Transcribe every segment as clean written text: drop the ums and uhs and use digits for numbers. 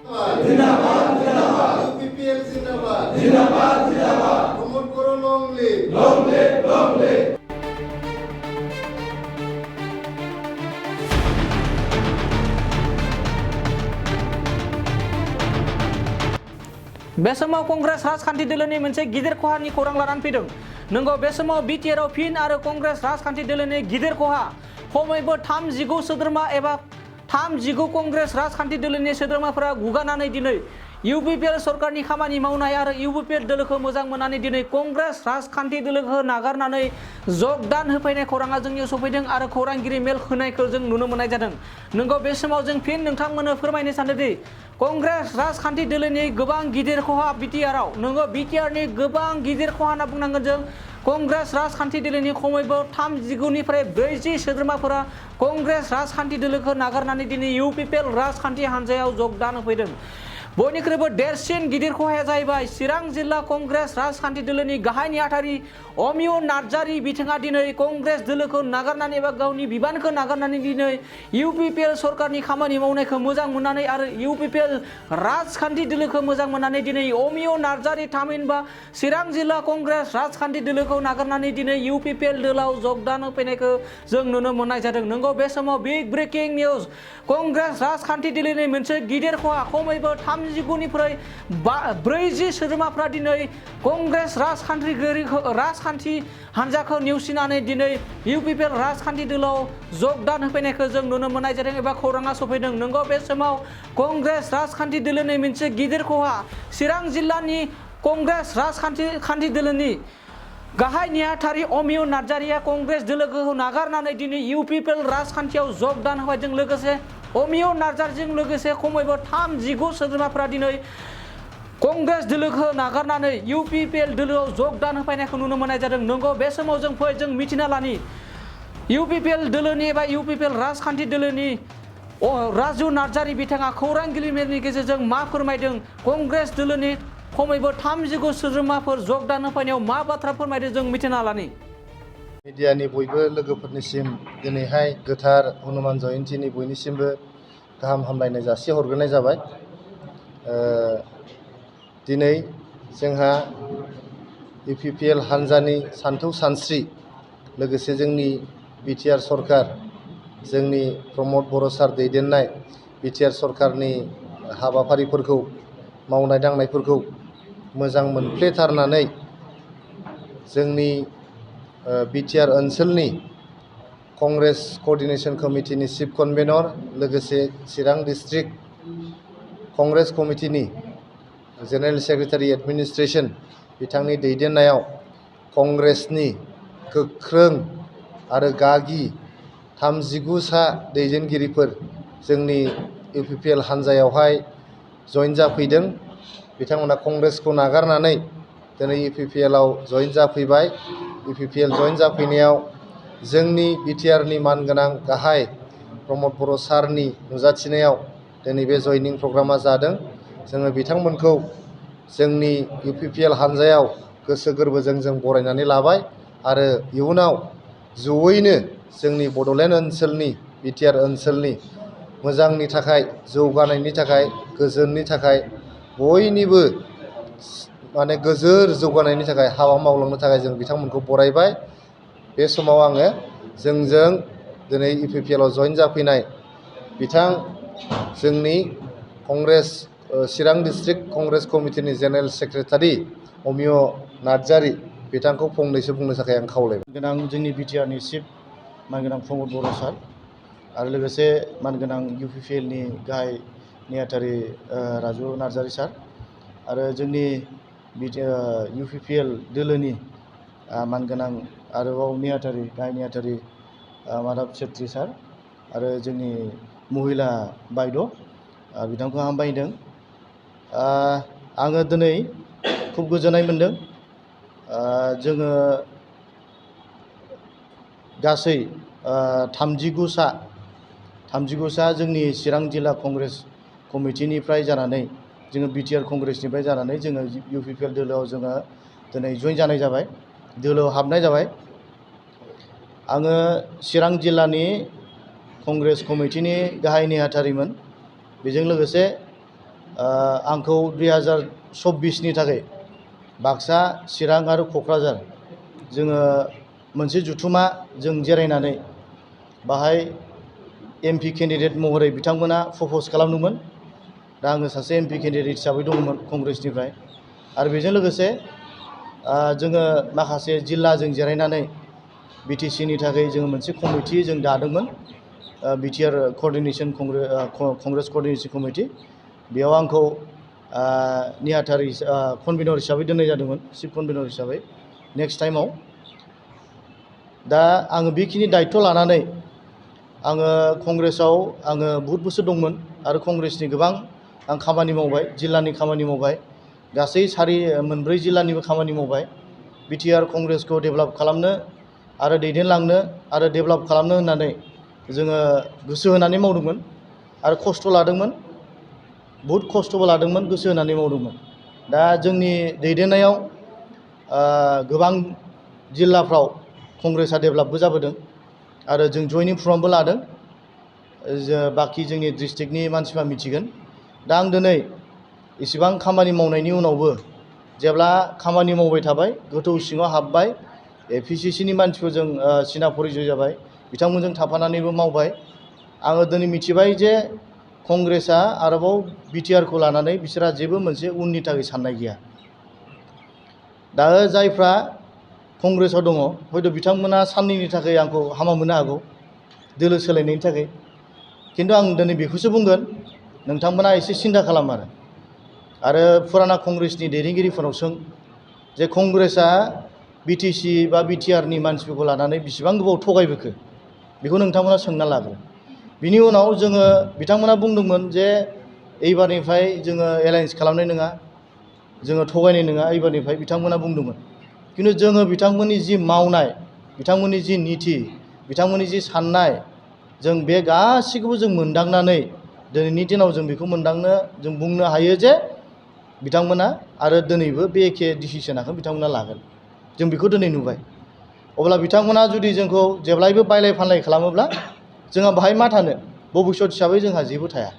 जिंदाबाद जिंदाबाद UPPL जिंदाबाद जिंदाबाद जिंदाबाद प्रमोट करो long live long live long live बे समाव कंग्रेस राजखान्थि दोलोनि मोनसे गिदिर खहानि खौरां लानानै फैदों। नंगौ, बे समाव बिटिआरआव फिन आरो कंग्रेस राजखान्थि दोलोनि गिदिर खहा खमैबो 39 सोद्रोमा एबा 39 कंग्रेस राजखान्थि दोलोनि सोद्रोमाफोरा गुगानानै दिनै UPPL सरकारनि खामानि मावनाय आरो UPPL दोलोखौ मोजां मोननानै दिनै कंग्रेस राजखान्थि दोलोखौ नागारनानै जगदान होफैनाय खौराङा जोंनियाव सफैदों आरो खौरांगिरि मेल होनायखौ जों नुनो मोननाय जादों। नंगौ, बे समाव जों फिन नोंथांमोननो फोरमायनो सानोदि कंग्रेस राजखान्थि दोलोनि गोबां गिदिर खहा बिटिआरआव। नंगौ, बिटिआरनि गोबां गिदिर खहा होनना बुंनांगोन जों। कंग्रेस राजखान्थि दोलोनि खमैबो 39निफ्राय 40 सोद्रोमाफोरा कंग्रेस राजखान्थि दोलोखौ नागारनानै दिनै UPPL राजखान्थि हान्जायाव जगदान होफैदों। बयनिख्रुइबो देरसिन गिदिर खहाया जाहैबाय चिरां जिल्ला कंग्रेस राजखान्थि दोलोनि गाहाय नेहाथारि अमिय नार्जारि बिथाङा दिनै कंग्रेस दोलोखौ नागारनानै एबा गावनि बिबानखौ नागारनानै दिनै UPPL सरकारनि खामानि मावनायखौ मोजां मोननानै आरो UPPL राजखान्थि दोलोखौ मोजां मोननानै दिनै अमिय नार्जारि थामहिनबा चिरां जिल्ला कंग्रेस राजखान्थि दोलोखौ नागारनानै दिनै UPPL दोलोआव जगदान होफैनायखौ जों नुनो मोननाय जादों। नंगौ, बे समाव बिग ब्रेकिं निउज कंग्रेस राजखान्थि दोलोनि मोनसे गिदिर खहा खमैबो 39निफ्राय 40 सोद्रोमाफ्रा दिनै कंग्रेस राजखान्थि हान्जाखौ नेवसिनानै दिनै UPPL राजखान्थि दोलोआव जगदान होफैनायखौ जों नुनो मोननाय जादों एबा खौराङा सफैदों। नंगौ, बे समाव कंग्रेस राजखान्थि दोलोनि मोनसे गिदिर खहा चिरां जिल्लानि कंग्रेस राजखान्थि दोलोनि गाहाय नेहाथारि अमिय नार्जारिया कंग्रेस दोलोखौ नागारनानै दिनै UPPL राजखान्थियाव जगदान होफैदों। लोगोसे अमिय नार्जारिजों लोगोसे खमैबो 39 सोद्रोमाफोरा दिनै कंग्रेस दोलोखौ नागारनानै UPPL दोलोआव जगदान होफैनायखौ नुनो मोननाय जादों। नंगौ, बे समाव जों मिथिना लानि UPPL दोलोनि एबा UPPL राजखान्थि दोलोनि राजु नार्जारि बिथाङा खौरांगिरि मेलनि गेजेरजों मा फोरमायदों, कंग्रेस दोलोनि खमैबो 39 सोद्रोमाफोर जगदान होफैनायाव मा बाथ्रा फोरमायदों जों मिथिना लानि। मिडियानि बयबो लोगोफोरनिसिम दिनैहाय गोथार हनुमान जयन्तीनि बयनिसिमबो गाहाम हामलायनाय जासिहरग्रोनाय जाबाय। दिनै जोंहा UPPL हान्जानि सान्थौ सानस्रि लोगोसे जोंनि बिटिआर सरकार, जोंनि प्रमद बर' सार दैदेननाय बिटिआर सरकारनि हाबाफारिफोरखौ मावनाय दांनायफोरखौ मोजां मोनफ्लेथारनानै जोंनि बिटिआर ओनसोलनि कंग्रेस कअर्डिनेशन कमिटिनि चिफ कनभेनर लोगोसे चिरां डिस्ट्रिक्ट कंग्रेस कमिटिनि जेनेरेल सेक्रेटारि एडमिनिस्ट्रेशन बिथांनि दैदेननायाव कंग्रेसनि गोख्रों आरो गागि 39 सा दैदेनगिरिफोर जोंनि UPPL हान्जायावहाय जइन जाफैदों। बिथांमोना कंग्रेसखौ नागारनानै दिनै UPPLआव जइन जाफैबाय। UPPL जइन जाफैनायाव जोंनि बिटिआरनि मानगोनां गाहाय प्रमद बर' सारनि नुजाथिनायाव दिनै बे जयनिं प्रग्रामा जादों। जोङो बिथांमोनखौ जोंनि UPPL हान्जायाव गोसो गोरबोजों जों बरायनानै लाबाय आरो इयुनाव जयैनो जोंनि बड'लेण्ड ओनसोलनि बिटिआर ओनसोलनि मोजांनि थाखाय, जौगानायनि थाखाय, गोजोननि थाखाय, बयनिबो गोजोर जौगानायनि थाखाय हाबा मावलांनो थाखाय जों बिथांमोनखौ बरायबाय। बे समाव आङो जोंजों दिनै UPPLआव जइन जाफैनाय बिथां जोंनि कंग्रेस चिरां डिस्ट्रिक्ट कंग्रेस कमिटिनि जेनेरेल सेक्रेटारि अमिय नार्जारि बिथांखौ फंनैसो बुंनो थाखाय आं खावलायबाय। गोनां जोंनि बिटिआरनि चिफ मानगोनां प्रमद बर' सार आरो लोगोसे मानगोनां UPPLनि गाहाय नेहाथारि राजु नार्जारि सार आरो जोंनि UPPL दोलोनि मानगोनां आरोबाव गाहाय नेहाथारि माधब छेत्री सार आरो जोंनि महिला बायद' बिथांखौ हामबायदों। आङो दिनै खुब गोजोननाय मोनदों। जोङो गासै 39 सा जोंनि चिरां जिल्ला कंग्रेस कमिटिनिफ्राय जानानै जोङो बिटिआर कंग्रेसनिफ्राय जानानै जोङो UPPL दोलोआव जोङो दिनै जइन जानाय जाबाय, दोलोआव हाबनाय जाबाय। आङो चिरां जिल्लानि कंग्रेस कमिटिनि गाहाय नेहाथारिमोन। बेजों लोगोसे आंखौ 2024नि थाखाय बाक्सा चिरां आरो क'क्राझार जोङो मोनसे जुथुमा जों जिरायनानै बाहाय MP केन्डिडेट महरै बिथांमोना प्रप'ज खालामदोंमोन। दा आङो सासे MP केन्डिडेट हिसाबै दंमोन कंग्रेसनिफ्राय आरो बेजों लोगोसे जोङो माखासे जिल्लाजों जिरायनानै BTC नि थाखाय जोङो मोनसे कमिटि जों दादोंमोन BTR क'र्डिनेशन कंग्रेस क'र्डिनेशन कमिटि बेयाव आंखौ नेहाथारि कनभेनर हिसाबै दोननाय जादोंमोन चिफ कनभेनर हिसाबै नेक्स्ट टाइमाव। दा आङो बेखिनि दायित्व लानानै आङो कंग्रेसाव आङो बहुत बोसोर दंमोन आरो कंग्रेसनि गोबां आं खामानि मावबाय जिल्लानि खामानि मावबाय गासै मोनब्रै जिल्लानिबो खामानि मावबाय BTR कंग्रेसखौ डेभेलप खालामनो आरो दैदेनलांनो आरो डेभेलप खालामनो होननानै जोङो गोसो होनानै मावदोंमोन आरो खस्थ' लादोंमोन बहुत खस्थ'बो लादोंमोन गोसो होनानै मावदोंमोन। दा जोंनि दैदेननायाव गोबां जिल्लाफ्राव कंग्रेसा डेभेलपबो जाबोदों आरो जों जयनिं प्रग्रामबो लादों बाखि जोंनि डिस्ट्रिक्टनि मानसिफ्रा मिथिगोन। दा आं दिनै इसिबां खामानि मावनायनि उनावबो जेब्ला खामानि मावबाय थाबाय गोथौ सिङाव हाबबाय PCCनि मानसिफोरजों सिना परिचय जाबाय बिथांमोनजों थाफानानैबो मावबाय आङो दिनै मिथिबाय जे कंग्रेसा आरोबाव BTRखौ लानानै बिसोरहा जेबो मोनसे उननि थाखाय साननाय गैया। दा जायफ्रा कंग्रेसाव दङ हयथ' बिथांमोना साननैनि थाखाय आंखौ हामा मोननो हागौ दोलो सोलायनायनि थाखाय खिन्थु आं दिनै बेखौसो बुंगोन नोंथांमोना एसे सिन्था खालाम आरो फुराना कंग्रेसनि दैदेनगिरिफोरनाव सों जे कंग्रेसा BTC बा BTRनि मानसिफोरखौ लानानै बेसेबां गोबाव थगायबोखो बेखौ नोंथांमोना सोंना लाग्रो। बिनि उनाव जोङो बिथांमोना बुंदोंमोन जे एबारनिफ्राय जोङो एलायन्स खालामनाय नङा जोङो थगायनाय नङा एबारनिफ्राय बिथांमोना बुंदोंमोन खिन्थु जोङो बिथांमोननि जि मावनाय बिथांमोननि जि नीति बिथांमोननि जि साननाय जों बे गासैखौबो जों मोनदांनानै दिनैनि दिनाव जों बेखौ मोनदांनो जों बुंनो हायो जे बिथांमोना आरो दिनैबो बे एखे डिसिसनखौ बिथांमोना लागोन जों बेखौ दिनै नुबाय। अब्ला बिथांमोना जुदि जोंखौ जेब्लायबो बायलाय फानलाय खालामोब्ला जोंहा बाहाय मा थानो भबिष्यत हिसाबै जोंहा जेबो थाया।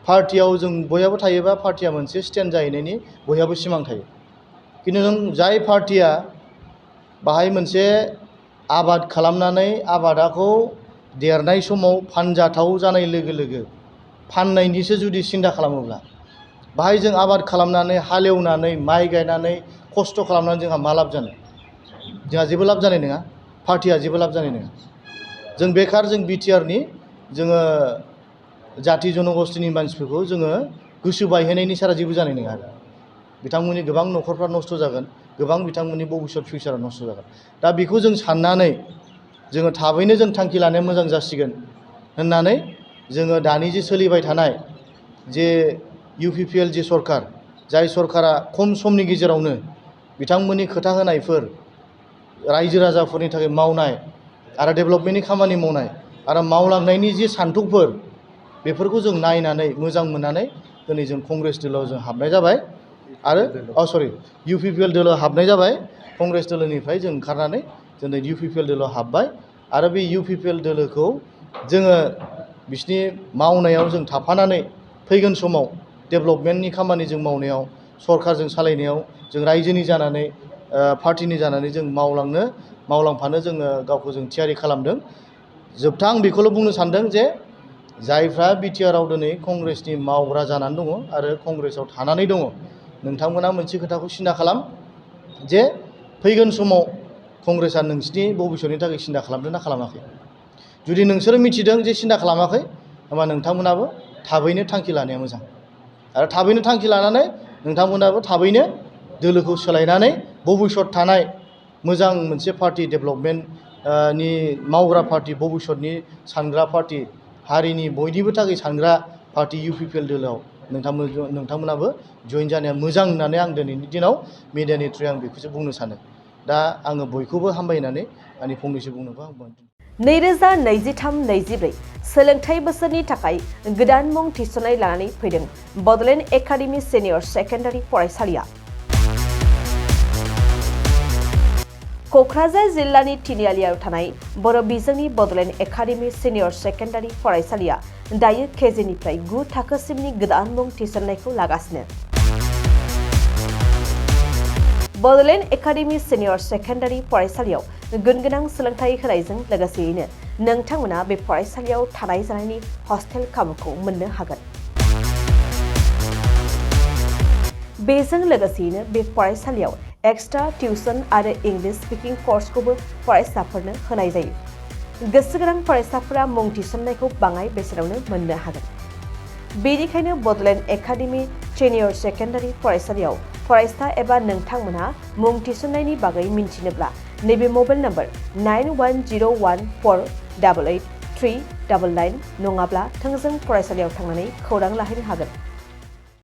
पार्टियाव जों बयहाबो थायोबा पार्टिया मोनसे स्टेन्ड जाहैनायनि बयहाबो सिमां थायो खिन्थु नों जाय पार्टिया बाहाय मोनसे आबाद खालामनानै आबादाखौ देरनाय समाव फानजाथाव जानाय लोगो लोगो फाननायनिसो जुदि सिन्था खालामोब्ला बाहाय जों आबाद खालामनानै हालेवनानै माइ गायनानै खस्थ' खालामनानै जोंहा मा लाब जानो जोंहा जेबो लाब जानाय नङा पार्टिया जेबो लाब जानाय नङा। जों बेखार जों BTRनि जोङो जाथि जनगोष्ठीनि मानसिफोरखौ जोङो गोसो बायहोनायनि सारा जेबो जानाय नङा आरो बिथांमोननि गोबां न'खरफ्रा नस्थ' जागोन गोबां बिथांमोननि भबिष्यत फिउचारा नस्थ' जागोन। दा बेखौ जों साननानै जोङो थाबैनो जों थांखि लानाया मोजां जासिगोन होननानै जोङो दानि जे सोलिबाय थानाय जे UPPL जे सरकार जाय सरकारा खम समनि गेजेरावनो बिथांमोननि खोथा होनायफोर रायजो राजाफोरनि थाखाय मावनाय आरो डेभेलपमेन्टनि खामानि मावनाय आरो मावलांनायनि जे सान्थौफोर बेफोरखौ जों नायनानै मोजां मोननानै दिनै जों कंग्रेस दोलोआव जों हाबनाय जाबाय आरो UPPL दोलोआव हाबनाय जाबाय। कंग्रेस दोलोनिफ्राय जों ओंखारनानै दिनै UPPL दोलोआव हाबबाय आरो बे UPPL दोलोखौ जोङो बिसिनि मावनायाव जों थाफानानै फैगोन समाव डेभेलपमेन्टनि खामानि जों मावनायाव सरकारजों सालायनायाव जों रायजोनि जानानै पार्टिनि जानानै जों मावलांफानो जोङो गावखौ जों थियारि खालामदों। जोबथा आं बेखौल' बुंनो सानदों जे जायफ्रा BTRआव दिनै कंग्रेसनि मावग्रा जानानै दङ आरो कंग्रेसाव थानानै दङ नोंथांमोना मोनसे खोथाखौ सिन्था खालाम जे फैगोन समाव कंग्रेसा नोंसिनि भबिष्यतनि थाखाय सिन्था खालामदों ना खालामाखै। जुदि नोंसोरो मिथिदों जे सिन्था खालामाखै होमबा नोंथांमोनाबो थाबैनो थांखि लानाया मोजां आरो थाबैनो थांखि लानानै नोंथांमोनाबो थाबैनो दोलोखौ सोलायनानै भबिष्यत थानाय मोजां मोनसे पार्टि डेभेलपमेन्टनि मावग्रा पार्टि भबिष्यतनि सानग्रा पार्टि हारिनि बयनिबो थाखाय सानग्रा पार्टि UPPL दोलोआव नोंथांमोनाबो जइन जानाया मोजां होननानै आं दिनैनि दिनाव मिडियानि थ्रुयै आं बेखौसो बुंनो सानो। दा आङो बयखौबो हामबायनानै आंनि फंनैसो बुंनोबो आं 2023-24 सोलोंथाइ बोसोरनि थाखाय गोदान मुं थिसननाय लानानै फैदों बड'लेण्ड एकाडेमि सिनियर सेकेन्डारि फरायसालिया। क'क्राझार जिल्लानि तिनिआलियाव थानाय बर' बिजोंनि बड'लेण्ड एकाडेमि सिनियर सेकेन्डारि फरायसालिया दायो केजिनिफ्राय 9 थाखोसिमनि गोदान मुं थिसननायखौ लागासिनो। बड'लेण्ड एकाडेमि सिनियर सेकेन्डारि फरायसालियाव गुनगोनां सोलोंथाइ होनायजों लोगोसेयैनो नोंथांमोना बे फरायसालियाव थानाय जानायनि हस्टेल खाबुखौ मोननो हागोन। बेजों लोगोसेयैनो बे फरायसालियाव एक्सट्रा टिउसन आरो इंलिश स्पिकिं कर्सखौबो फरायसाफोरनो होनाय जायो। गोसो गोनां फरायसाफोरा मुं थिसननायखौ बाङाय बेसेनावनो मोननो हागोन। बेनिखायनो बड'लेण्ड एकाडेमि सिनियर सेकेन्डारि फरायसालियाव फरायसा एबा नोंथांमोनहा मुं थिसननायनि बागै मिन्थिनोब्ला नैबे मबाइल नम्बर 9101488399 नङाब्ला थोंजों फरायसालियाव थांनानै खौरां लाहैनो हागोन।